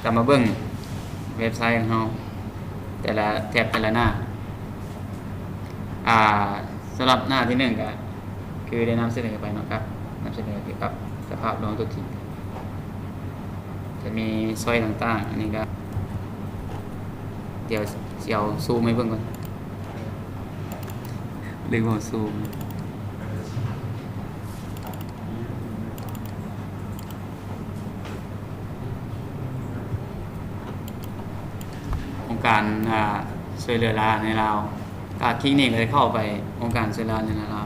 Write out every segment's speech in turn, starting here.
ກັບມາເບິ່ງເວັບໄຊຂອງເຮົາ ແຕ່ລະແທັບແຕ່ລະໜ້າ. ອ່າ ສຳລັບໜ້າທີໜຶ່ງກະຄືໄດ້ນຳສະເໜີໄປເນາະ ກັບນຳສະເໜີກ່ຽວກັບສະພາບລວງຕົວຈິງ ຈະມີຊ້ອຍຕ່າງໆ. ອັນນີ້ກະ ດຽວຊິເອົາຊູມໃຫ້ເບິ່ງກ່ອນ. ລືມເອົາຊູມ. ອົງການ ອ່າ ຊ່ວຍເຫຼືອຫຼ້າໃນລາວ. ຖ້າຄລິກນີ້ກະຈະເຂົ້າໄປອົງການຊ່ວຍເຫຼືອຫຼ້າໃນລາວ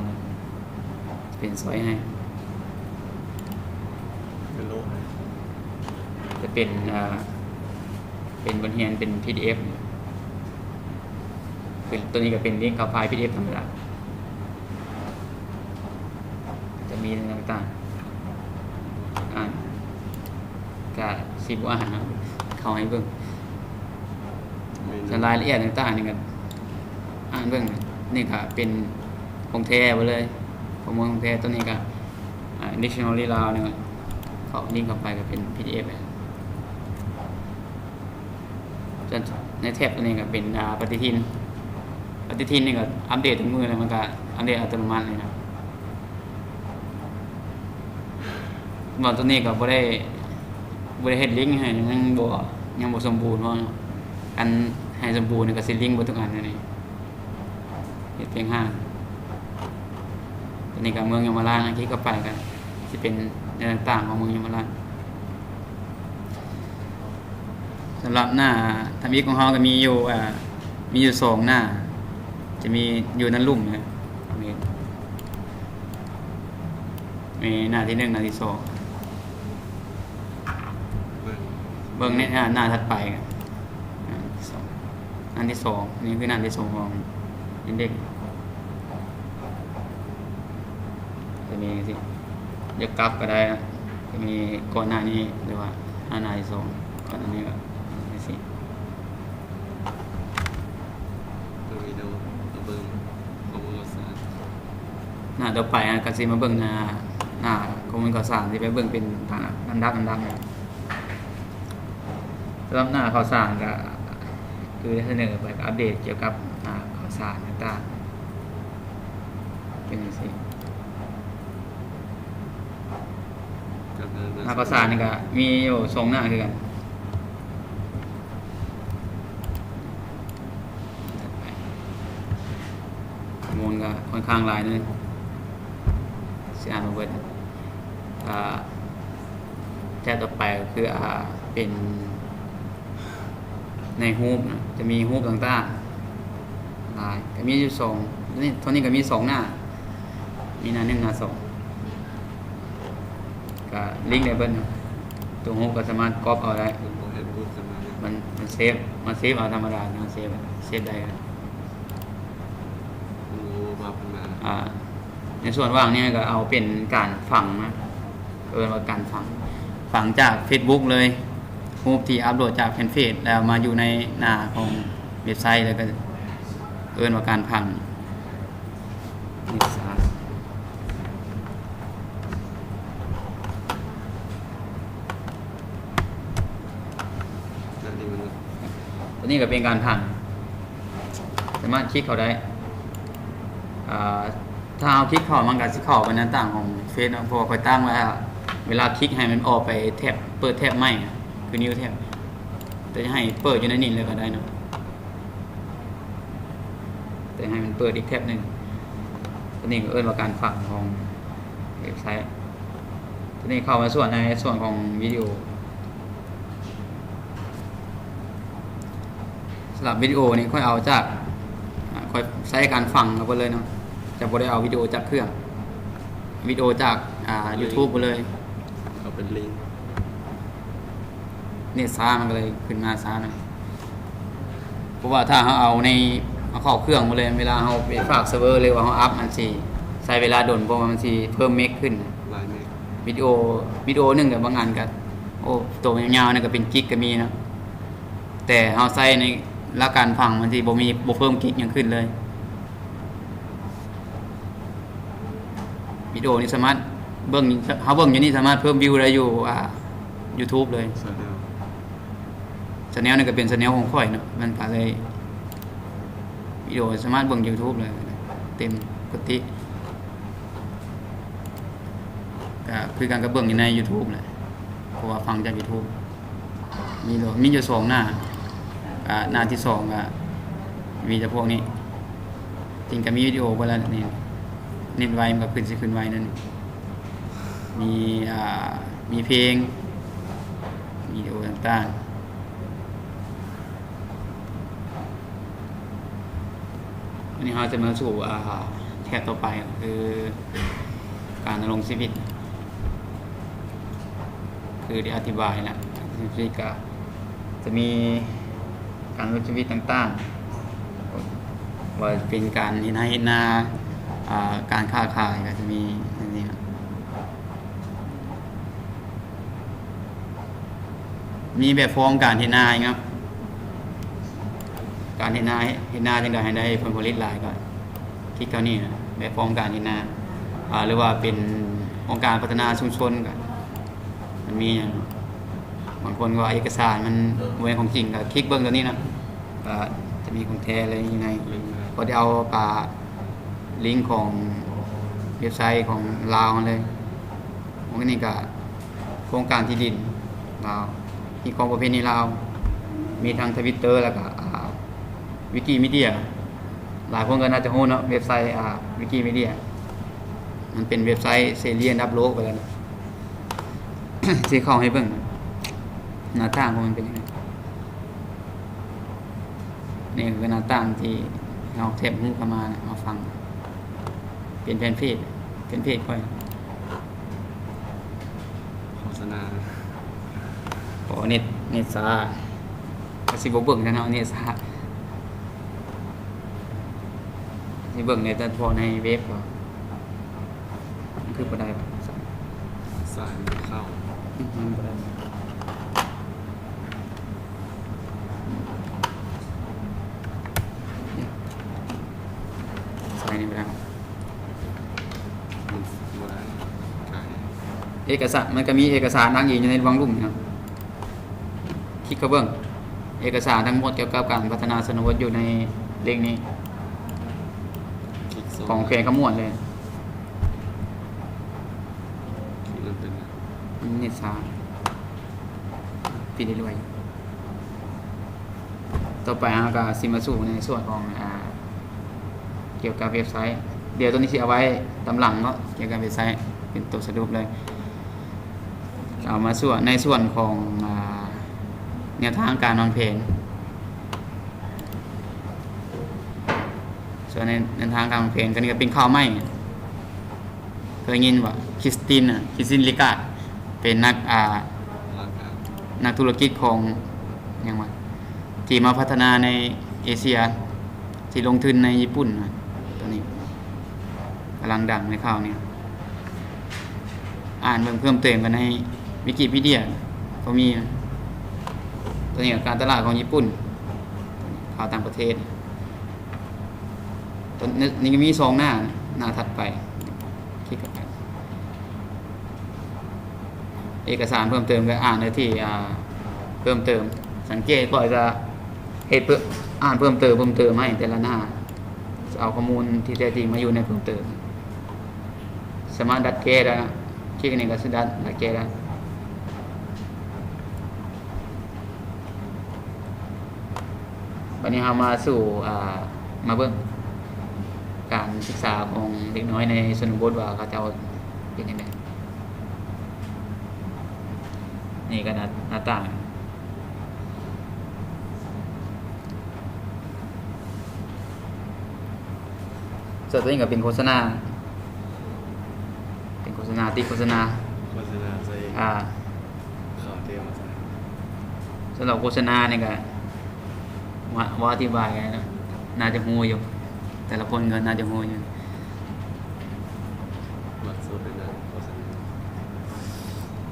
ເປັນຊ້ອຍໃຫ້ ເປັນໂລກໃຫ້ ຈະເປັນ ອ່າ ເປັນບົດຮຽນເປັນ PDF ຄືໂຕນີ້ກະເປັນລິ້ງເຂົ້າໄຟລ໌ PDF ທຳມະດາ ຈະມີຕ່າງໆ ອ່າ ກະຊິບໍ່ອ່ານເນາະ ເຂົ້າໃຫ້ເບິ່ງ ສ່ວນລາຍລະອຽດຕ່າງໆນີ້ກະອ່ານເບິ່ງ. ນີ້ກະເປັນຂອງແທ້ເບິດເລີຍ ຂໍ້ມູນຂອງແທ້. ໂຕນີ້ກະ ອ່າ ດິກຊັນນາຣີລາວນີ້ ເຂົ້າລິ້ງເຂົ້າໄປກະເປັນ PDF ແລ້ວ. ສ່ວນໃນແທັບໂຕນີ້ກະເປັນ ອ່າ ປະຕິທິນ ປະຕິທິນນີ້ກະອັບເດດທຸກມື້ເລີຍ ມັນກະອັບເດດອັດຕະໂນມັດເລີຍນະ. ວ່າໂຕນີ້ກະບໍ່ໄດ້ ບໍ່ໄດ້ເຮັດລິ້ງໃຫ້ ຍັງບໍ່ ຍັງບໍ່ສົມບູນພໍເນາະ. ຄັນໃຫ້ສົມບູນກະຊິລິ້ງເບິດທຸກອັນນີ້ ເຮັດພຽງຫ້າ. ໂຕນີ້ກະເມືອງຍົມມະລາດ ຄລິກເຂົ້າໄປກະຊິເປັນແນວຕ່າງໆຂອງເມືອງຍົມມະລາດ. ສຳລັບໜ້າທຳອິດຂອງເຮົາກະມີຢູ່ ເອີ ມີຢູ່ສອງໜ້າ ຈະມີຢູ່ໃນລຸ່ມນະ ມີ ມີໜ້າທີໜຶ່ງ ໜ້າທີສອງ ເບິ່ງ ເບິ່ງໃນ ອ່າ ໜ້າຖັດໄປ ອ່າ ໜ້າທີສອງ ອັນທີສອງ ນີ້ຄືໜ້າທີສອງຂອງອິນເດັກ ຈະມີຈັ່ງຊີ້ ຢາກກັບກະໄດ້ນະ ຈະມີກ່ອນໜ້ານີ້ ຫຼືວ່າໜ້າທີສອງ ກ່ອນໜ້ານີ້ກະຈັ່ງຊີ້. ໜ້າຕໍ່ໄປເຮົາກະຊິມາເບິ່ງໜ້າ ໜ້າຂໍ້ມູນຂ່າວສານ ຊິໄປເບິ່ງເປັນລຳດັບ ລຳດັບ. ສຳລັບໜ້າຂ່າວສານກະຄືສະເໜີໄປ ອັບເດດກ່ຽວກັບ ອ່າ ຂ່າວສານຕ່າງໆ ເປັນຈັ່ງຊີ້. ໜ້າຂ່າວສານນີ້ກະມີຢູ່ສອງໜ້າຄືກັນ. ຂໍ້ມູນກະຂ້ອນຂ້າງຫຼາຍໜ້ອຍ ຊິອ່ານບໍ່ເບິດ. ອ່າ ແທັບຕໍ່ໄປກະຄື ອ່າ ເປັນໃນຮູບນະ ຈະມີຮູບຕ່າງໆຫຼາຍ ກະມີຢູ່ສອງ ນີ້ ເທົ່ານີ້ກະມີສອງໜ້າ ມີໜ້າໜຶ່ງ ໜ້າສອງ ກະລິ້ງໄດ້ເບິດນະ. ໂຕຮູບກະສາມາດກັອບເອົາໄດ້ ມັນ ມັນເຊບ ມັນເຊບເອົາທຳມະດາ ເຊບ ເຊບໄດ້. ອ່າ ໃນສ່ວນວ່າງນີ້ກະເອົາເປັນການຝັງນະ ເອີ້ນວ່າການຝັງ ຝັງຈາກເຟສບຸກເລີຍ ຮູບທີ່ອັບໂຫຼດຈາກແຟນເພຈ ແລ້ວມາຢູ່ໃນໜ້າຂອງເວັບໄຊ ແລ້ວກະເອີ້ນວ່າການຝັງ. ໂຕນີ້ກະເປັນການຝັງ ສາມາດຄລິກເຂົ້າໄດ້ ອ່າ ຖ້າເຮົາຄລິກເຂົ້າ ມັນກະຊິເຂົ້າໄປໃນໜ້າຕ່າງຂອງເຟສເນາະ ເພາະວ່າຂ້ອຍຕັ້ງໄວ້ວ່າ ເວລາຄລິກໃຫ້ມັນອອກໄປແທັບ ເປີດແທັບໃໝ່ ຄືນິວແທັບ ແຕ່ຈະໃຫ້ເປີດຢູ່ໃນນີ້ເລີຍກະໄດ້ເນາະ ແຕ່ໃຫ້ມັນເປີດອີກແທັບໜຶ່ງ. ໂຕນີ້ກະເອີ້ນວ່າການຝັງຂອງເວັບໄຊ. ໂຕນີ້ເຂົ້າມາສ່ວນໃນສ່ວນຂອງວິດີໂອ. ສຳລັບວິດີໂອນີ້ຂ້ອຍເອົາຈາກ ອ່າ ຂ້ອຍໃຊ້ການຝັງເອົາໄປເລີຍເນາະ ຈະບໍ່ໄດ້ເອົາວິດີໂອຈາກເຄື່ອງ ວິດີໂອຈາກ ອ່າ ຢູທູບໄປເລີຍ ເອົາເປັນລິ້ງ. ເນັດຊ້າມັນກະເລີຍຂຶ້ນມາຊ້າໜ້ອຍ ເພາະວ່າຖ້າເຮົາເອົາໃນ ເອົາເຂົ້າເຄື່ອງໄປເລີຍ ເວລາເຮົາໄປຝາກເຊີເວີ ຫຼືວ່າເຮົາອັບ ມັນຊິໃຊ້ເວລາດົນ ເພາະວ່າມັນຊິເພີ່ມເມັກຂຶ້ນ ຫຼາຍເມັກ. ວິດີໂອ ວິດີໂອໜຶ່ງກະບາງອັນກະ ໂອ້ ໂຕຍາວໆນັ້ນກະເປັນກິກກະມີເນາະ ແຕ່ເຮົາໃຊ້ໃນຫຼັກການຝັງ ມັນຊິບໍ່ມີ ບໍ່ເພີ່ມກິກຫຍັງຂຶ້ນເລີຍ. ວິດີໂອນີ້ສາມາດເບິ່ງ ເຮົາເບິ່ງຢູ່ນີ້ສາມາດເພີ່ມວິວໄດ້ຢູ່ ອ່າ ຢູທູບເລີຍ. channel ນີ້ກໍເປັນ channel ຂອງຂ້ອຍເນາະ ມັນກໍເລີຍ ວິດີໂອສາມາດເບິ່ງ YouTube ໄດ້ເຕັມປົກກະຕິ ກໍຄືກັນກັບເບິ່ງຢູ່ໃນ YouTube ແຫຼະ ເພາະວ່າຟັງຈາກ YouTube ມີໂລດ ມີຢູ່ສອງໜ້າ ກໍໜ້າທີສອງກໍມີແຕ່ພວກນີ້ ຈິງກໍມີວິດີໂອເບິດແລ້ວນີ້ ເນັດໄວມັນກໍຂຶ້ນ ຊິຂຶ້ນໄວນັ້ນ ມີ ອ່າ ມີເພງ ວິດີໂອຕ່າງໆ ວັນນີ້ເຮົາຈະມາສູ່ ອ່າ ແທັບຕໍ່ໄປ ກໍຄືການດຳລົງຊີວິດ ຄືໄດ້ອະທິບາຍແລ້ວ ຊີວິດກໍຈະມີການດຳລົງຊີວິດຕ່າງໆ ວ່າເປັນການເຮັດໄຮ່ເຮັດນາ ອ່າ ການຄ້າຂາຍ ກໍຈະມີແນວນີ້ນະ. ມີແບບຟອມການເຮັດນາອີກເນາະ ການເຮັດນາ ເຮັດນາຈັ່ງໃດໃຫ້ໄດ້ຜົນຜະລິດຫຼາຍ ກໍຄລິກເຂົ້ານີ້ນະ ແບບຟອມການເຮັດນາ ອາ ຫຼືວ່າເປັນອົງການພັດທະນາຊຸມຊົນ ກໍມັນມີຫຍັງ ບາງຄົນກໍວ່າເອກະສານມັນບໍ່ແມ່ນຂອງຈິງ ກໍຄລິກເບິ່ງຕົວນີ້ນະ ກໍຈະມີຂອງແທ້ເລີຍຢູ່ໃນ ກໍໄດ້ເອົາປາ ລິງຂອງເວັບໄຊຂອງລາວຫັ້ນເລີຍ ອັນນີ້ກໍ ໂຄງການທີ່ດິນລາວ ຮີດຄອງປະເພນີລາວ ມີທັງ Twitter ແລ້ວກໍ ອ່າ Wikimedia ຫຼາຍຄົນກໍໜ້າຈະຮູ້ເນາະ ເວັບໄຊ ອ່າ Wikimedia ມັນເປັນເວັບໄຊເສລີອັນດັບໂລກໄປແລ້ວນະ ຊິເຂົ້າໃຫ້ເບິ່ງ ໜ້າຕ່າງຂອງມັນເປັນຈັ່ງໃດ. ນີ້ຄືໜ້າຕ່າງທີ່ເຮົາແຄບຮູບເຂົ້າມາ ມາຟັງ ເປັນແຟນເພຈ ແຟນເພຈຂ້ອຍ ໂຄສະນາ ໂອ້ ເນັດ ເນັດຊ້າ ກໍຊິບໍ່ເບິ່ງແລ້ວເນາະ ເນັດຊ້າ ຊິເບິ່ງໄດ້ແຕ່ພວກໃນເວັບ ມັນຄືບໍ່ໄດ້ວະ ສາຍມັນເຂົ້າ ອືມ ມັນບໍ່ໄດ້ ສາຍນີ້ບໍ່ໄດ້ ມັນບໍ່ໄດ້ ເອກະສານ ມັນກໍມີເອກະສານອ້າງອີງຢູ່ໃນວັງລຸ່ມເນາະ. ຄລິກເຂົ້າເບິ່ງເອກະສານທັງໝົດກ່ຽວກັບການພັດທະນາຊົນນະບົດຢູ່ໃນລິງນີ້ ຄລິກສອງ ຂອງແຂວງຄຳມ່ວນເລີຍ ຄລິກມັນເປັນ ເນັດຊ້າ ປິດໄດ້ດ້ວຍ. ຕໍ່ໄປເຮົາກໍຊິມາສູ່ໃນສ່ວນຂອງ ອ່າ ກ່ຽວກັບເວັບໄຊ ດຽວໂຕນີ້ຊິເອົາໄວ້ຕາມຫຼັງເນາະ ກ່ຽວກັບເວັບໄຊ ເປັນໂຕສະຫຼຸບເລີຍ. ເອົາມາສ່ວນ ໃນສ່ວນຂອງ ອ່າ ແນວທາງການວາງແຜນ ສ່ວນໃນ ແນວທາງການວາງແຜນ ຕົວນີ້ກໍເປັນຂ່າວໃໝ່ ເຄີຍຍິນບໍ່? ຄຣິສຕິນ ຄຣິສຕິນ ລາກາດ ເປັນນັກ ອ່າ ນັກທຸລະກິດຂອງ ຫຍັງວະ ທີ່ມາພັດທະນາໃນເອເຊຍ ທີ່ລົງທຶນໃນຍີ່ປຸ່ນນະ ຕົວນີ້ກຳລັງດັງໃນຂ່າວນີ້ ອ່ານເບິ່ງເພີ່ມເຕີມກັນໃນວິກິປີເດຍກໍມີ. ຕົວນີ້ກໍການຕະຫຼາດຂອງຍີ່ປຸ່ນ ຂ່າວຕ່າງປະເທດ. ຕົວນີ້ ນີ້ກໍມີສອງໜ້າ ໜ້າຖັດໄປ ຄລິກເຂົ້າໄປ ເອກະສານເພີ່ມເຕີມ ກໍອ່ານໄດ້ທີ່ ອ່າ ເພີ່ມເຕີມ. ສັງເກດຂ້ອຍຈະເຮັດເພີ່ມ ອ່ານເພີ່ມເຕີມ ເພີ່ມເຕີມໃຫ້ແຕ່ລະໜ້າ ຈະເອົາຂໍ້ມູນທີ່ແທ້ຈິງມາຢູ່ໃນເພີ່ມເຕີມ. ສາມາດດັດແກ້ໄດ້ນະ ຄລິກອັນນີ້ກໍສາມາດດັດແກ້ໄດ້. ບັດນີ້ເຮົາມາສູ່ ອ່າ ມາເບິ່ງການສຶກສາຂອງເດັກນ້ອຍໃນຊົນນະບົດວ່າເຂົາເຈົ້າເປັນຈັ່ງໃດ. ນີ້ກໍໜ້າ ໜ້າຕ່າງ ສ່ວນຕົວນີ້ກໍເປັນໂຄສະນາ ເປັນໂຄສະນາ ຕິໂຄສະນາ ໂຄສະນາໃສ່ ອ່າ ຂ່າວເດວ ສຳລັບໂຄສະນານີ້ກໍ ວ່າ ວ່າອະທິບາຍໄງເນາະ ໜ້າຈະຮູ້ຢູ່ ແຕ່ລະຄົນກໍໜ້າຈະຮູ້ຢູ່. ມັກສຸດເລີຍນະ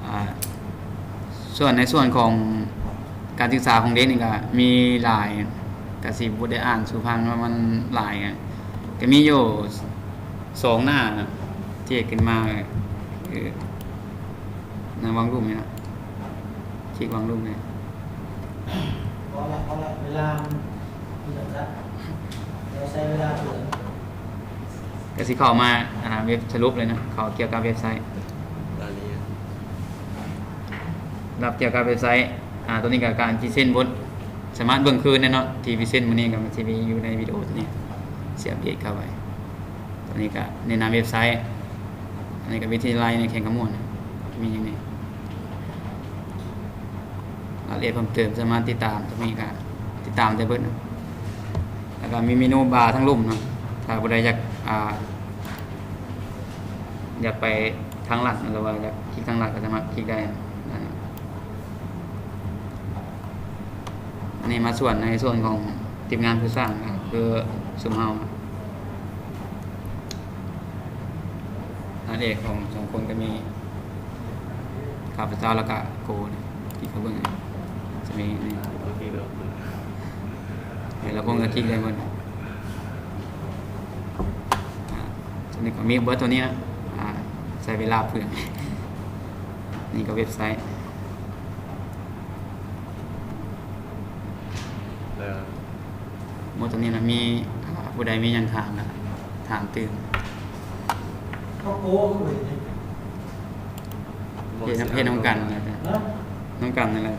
ອ່າ ສ່ວນໃນສ່ວນຂອງການສຶກສາຂອງເດັກນີ້ກໍມີຫຼາຍ ກໍຊິບໍ່ໄດ້ອ່ານສູ່ຟັງວ່າມັນຫຼາຍ. ກໍມີຢູ່ສອງໜ້ານະ ທີ່ຂຶ້ນມາ ເອີ ໃນວັງລຸ່ມນີ້ນະ ຄລິກວັງລຸ່ມນີ້. ເວລາມັນມີຈຳກັດ ແລ້ວໃຊ້ເວລາເຖິງ ກໍຊິເຂົ້າມາ ອ່າ ເວັບສະຫຼຸບເລີຍເນາະ ເຂົ້າກ່ຽວກັບເວັບໄຊ ລາຍລະອຽດ ສຳລັບກ່ຽວກັບເວັບໄຊ ອ່າ ຕົວນີ້ກໍການພຣີເຊັນບົດ ສາມາດເບິ່ງຄືນໄດ້ເນາະ ທີ່ພຣີເຊັນມື້ນີ້ກໍມັນຊິມີຢູ່ໃນວິດີໂອຕົວນີ້ ຊິອັບເດດເຂົ້າໄປ. ຕົວນີ້ກໍແນະນຳເວັບໄຊ ອັນນີ້ກໍວິທະຍາໄລໃນແຂວງຄຳມ່ວນ ມີຫຍັງແດ່ ລາຍລະອຽດເພີ່ມເຕີມ ສາມາດຕິດຕາມ ຕົວນີ້ກໍຕິດຕາມໄດ້ເບິດເນາະ ແລ້ວກໍມີເມນູບາທາງລຸ່ມເນາະ ຖ້າຜູ້ໃດຢາກ ອ່າ ຢາກໄປທາງລັດ ຫຼືວ່າຢາກຄລິກທາງລັດ ກໍສາມາດຄລິກໄດ້. ອັນນີ້ມາສ່ວນໃນສ່ວນຂອງທີມງານຜູ້ສ້າງ ກໍຄືຊຸມເຮົາ ນາງເອກຂອງສອງຄົນກໍມີຂ້າພະເຈົ້າ ແລ້ວກໍໂກ ນີ້ ທີ່ເຂົາເບິ່ງ ຈະມີນີ້ ແຕ່ລະຄົນກໍຄລິກໄດ້ເບິດ ອ່າ ຕົວນີ້ກໍມີເບິດຕົວນີ້ນະ ອ່າ ໃຊ້ເວລາເປືອງ ນີ້ກໍເວັບໄຊ ແລ້ວ ໝົດຕົວນີ້ນະ ມີ ອ່າ ຜູ້ໃດມີຫຍັງຖາມນະ ຖາມຕື່ມ ເຮັດນຳ ເຮັດນຳກັນນະ ນຳກັນນັ້ນແຫຼະ